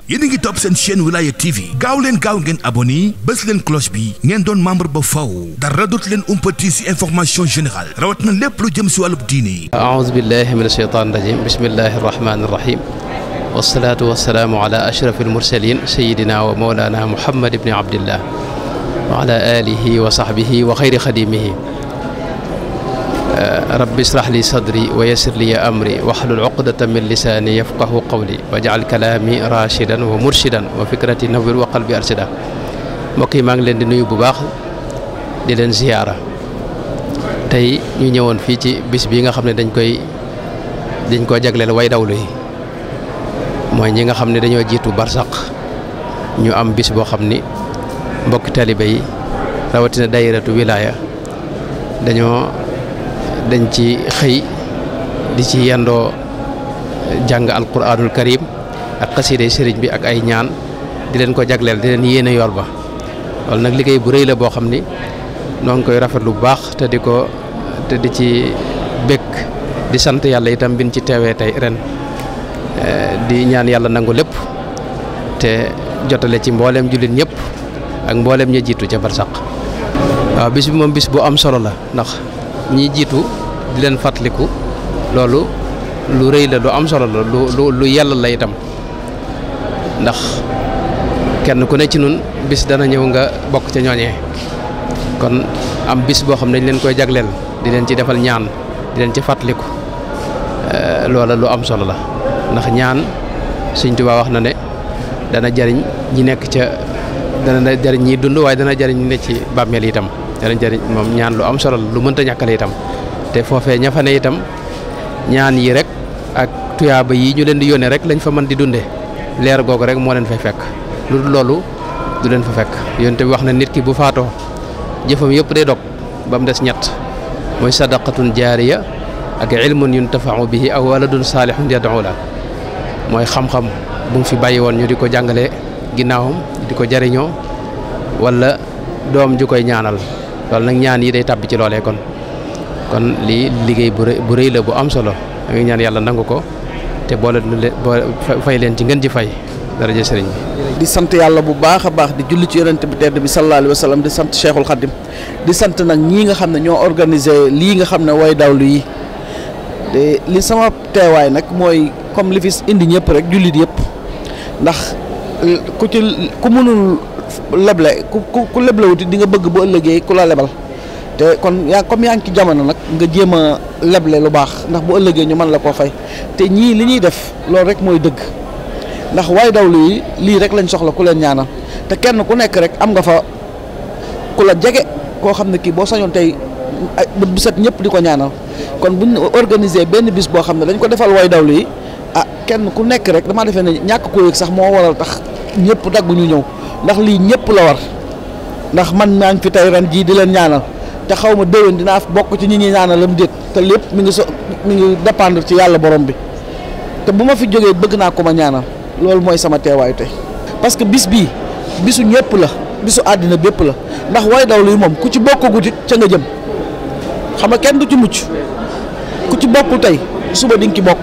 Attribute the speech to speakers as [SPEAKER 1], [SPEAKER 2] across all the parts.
[SPEAKER 1] yéen a ngi topp seen chaîne Wilaya TV gaaw leen gaaw ngeen abonné bës leen cloche bi ngeen doon membre ba faw dara dootu leen umpati ci information générale rawat na lépp lu jëm ci wàllub diine.
[SPEAKER 2] aouzu billahi min ashaytaani rajim bismillahi rahmaani rahim wasalaatu wasalaamu ala ashrafil mursalin sayidina wa mawlana muhammad ibni abdillah wa ala alihi wa sahbihi wa xayri xadimihi rabbi israh li sadri wa yassir li amri wahlul uqdatan min lisani yafqahu qawli waj'al kalami rashidan wa murshidan wa fikrati nawwir wa qalbi arshida. mbokk yi maa ngi leen di nuyu bu baax di leen ziyaara tey ñu ñëwoon fii ci bis bi nga xam ne dañ koo jagleel way dawlu yi mooy ñi nga xam ne dañoo jiitu barsaq ñu am bis boo xam ni mbokki talibe yi rawatina daayiratu wilaya dañ ci xëy di ci yendoo jàng alquranul karim ak xasiiday sëriñ bi ak ay ñaan di leen ko jagleel di leen yéene yool ba loolu nag liggéey bu rëy la boo xam ni noo ngi koy rafetlu bu baax te di ci békk di sant yàlla itam bin ci teewee tey ren di ñaan yàlla nangu lépp te jotale ci mbooleem jullit ñëpp ak mbooleem ña jiitu ca barsaq. waaw bis bi moom bis bu am solo la ndax ñi jiitu di leen fàttaliku loolu lu rëy la lu am solo la lu yàlla la itam ndax kenn ku ne ci nun bis dana ñëw nga bokk ca ñooñee kon am bis boo xam ne dañ leen koy jagleel di leen ci defal ñaan di leen ci fàttaliku loola lu am solo la ndax ñaan Sëñ Tuubaa wax na ne dana jariñ ñi nekk dana jariñ ñi dund waaye dana jariñ ñi ne ci bàmmeel itam dana jariñ moom ñaan lu am solo la lu mënta ñàkkale itam te foofee ña fa ne itam ñaan yi rek ak tuyaaba yi ñu leen di yónnee rek lañ fa mën di dunde leer googu rek moo leen fay fekk lu dul loolu du leen fa fekk yonte bi wax na nit ki bu faatoo jëfam yëpp day dog ba mu des ñett mooy sadaqatun jaariya ak ilmun yuntafa'u bihi aw waladun saalihun yad'u la mooy xam-xam bu mu fi bàyyi woon ñu di ko jàngale ginnaawam di ko jariñoo wala doom ju koy ñaanal loolu nag ñaan yi day tàbbi ci loolee kon lii liggéey bu rëy la bu am solo da ngay ñaan yàlla nangu ko te boole fay leen ci ngeen ji fay daraja sëriñ bi.
[SPEAKER 3] di sant yàlla bu baax a baax di julli ci yonent bi tedd bi sallallahu alayhi wa sallam di sant Cheikhul Khadim di sant nag ñii nga xam ne ñoo organisé lii nga xam ne way dawlu yi te li sama teewaay nag mooy comme li fi indi ñëpp rek jullit yëpp ndax ku mënul leble ku leblewuti di nga bëgg bu ëllëgee ku la lebal te kon comme yaa ngi ci jamono nag nga jéem a leble lu baax ndax bu ëllëgee ñu mën la koo fay te ñii li ñuy def loolu rek mooy dëgg ndax way dawlu yi lii rek lañ soxla ku leen ñaanal te kenn ku nekk rek am nga fa ku la jege koo xam ne kii boo sañoon tey bët bu set ñëpp di ko ñaanal kon buñ organiser benn bis boo xam ne dañ ko defal way dawlu yi kenn ku nekk rek damaa defee ne ñàkk koo yëg sax moo waral tax ñëpp dagg ñu ñëw ndax lii ñëpp la war ndax man maa ngi fi tey ren jii di leen ñaanal te xaw ma déwén dinaa bokk ci ñi ñuy ñaanalam déet te lépp mi ngi dépendre ci yàlla borom bi te bu ma fi jógee bëgg naa ko ma ñaanal loolu mooy sama teewaayu tey parce que bis bii bisu ñëpp la bisu àddina bépp la ndax way dawlu yi moom ku ci bokkagut it ca nga jëm xam nga kenn du ci mucc ku ci bokkul tey suba di nga ci bokk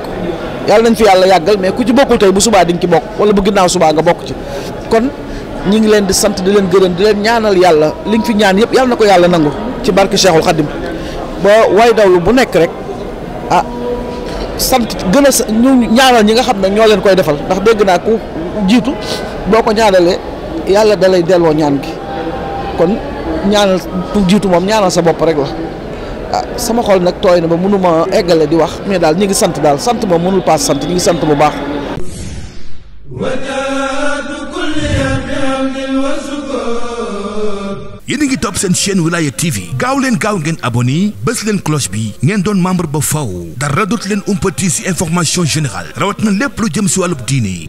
[SPEAKER 3] yàlla nañ fi yàlla yàggal mais ku ci bokkul tey bu subaa di nga ci bokk wala bu ginnaaw subaa nga bokk ci kon ñi ngi leen di sant di leen gërëm di leen ñaanal yàlla li nga fi ñaan yëpp yàlla na ko yàlla nangu ci barke Cheikhul Khadim ba way dawlu bu nekk rek sant gën a ñu ñaanal ñi nga xam ne ñoo leen koy defal ndax dégg naa ku jiitu boo ko ñaanalee yàlla dalay delloo ñaan gi kon ñaanal ku jiitu moom ñaanal sa bopp rek la sama xol nag tooy na ba mënuma eggale di wax mais daal ñi ngi sant daal sant moom mënul paas sant ñi ngi sant bu baax.
[SPEAKER 1] yéen a ngi topp seen chaîne Wilaya TV gaaw leen gaaw ngeen abonné bës leen cloche bi ngeen doon membre ba faw dara dootu leen umpati ci information générale rawat na lépp lu jëm ci wàllub diine